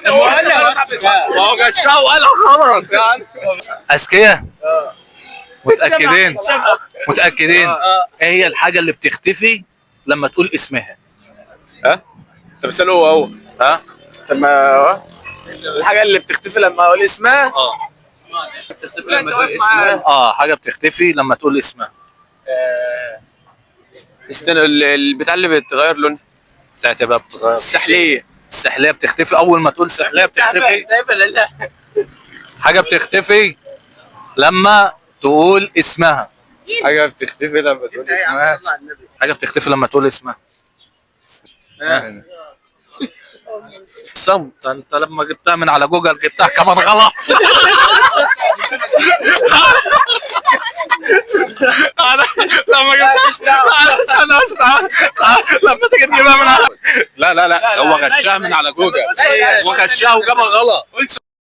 ما هو غشها وقالها غلط يعني. اذكياء. متاكدين؟ متاكدين؟ ايه هي الحاجة اللي بتختفي لما تقول اسمها؟ ها؟ طب اساله هو هو. ها؟ طب ما الحاجة اللي بتختفي لما اقول اسمها. اه، بتختفي لما تقول اسمها. اه، حاجة بتختفي لما تقول اسمها. استنى، البتاع اللي بتغير لونها. بتاعت بقى بتتغير. السحليه. السحليه بتختفي اول ما تقول سحليه بتختفي. حاجة بتختفي لما تقول اسمها. حاجة بتختفي لما تقول اسمها. حاجة بتختفي لما تقول اسمها. الصمت. انت لما جبتها من على جوجل جبتها كمان غلط. انا لما جبتها، استنى بس، تعال، تعال، لما تيجي تجيبها من على، لا لا لا، هو غشها من على جوجل وغشها وجابها غلط.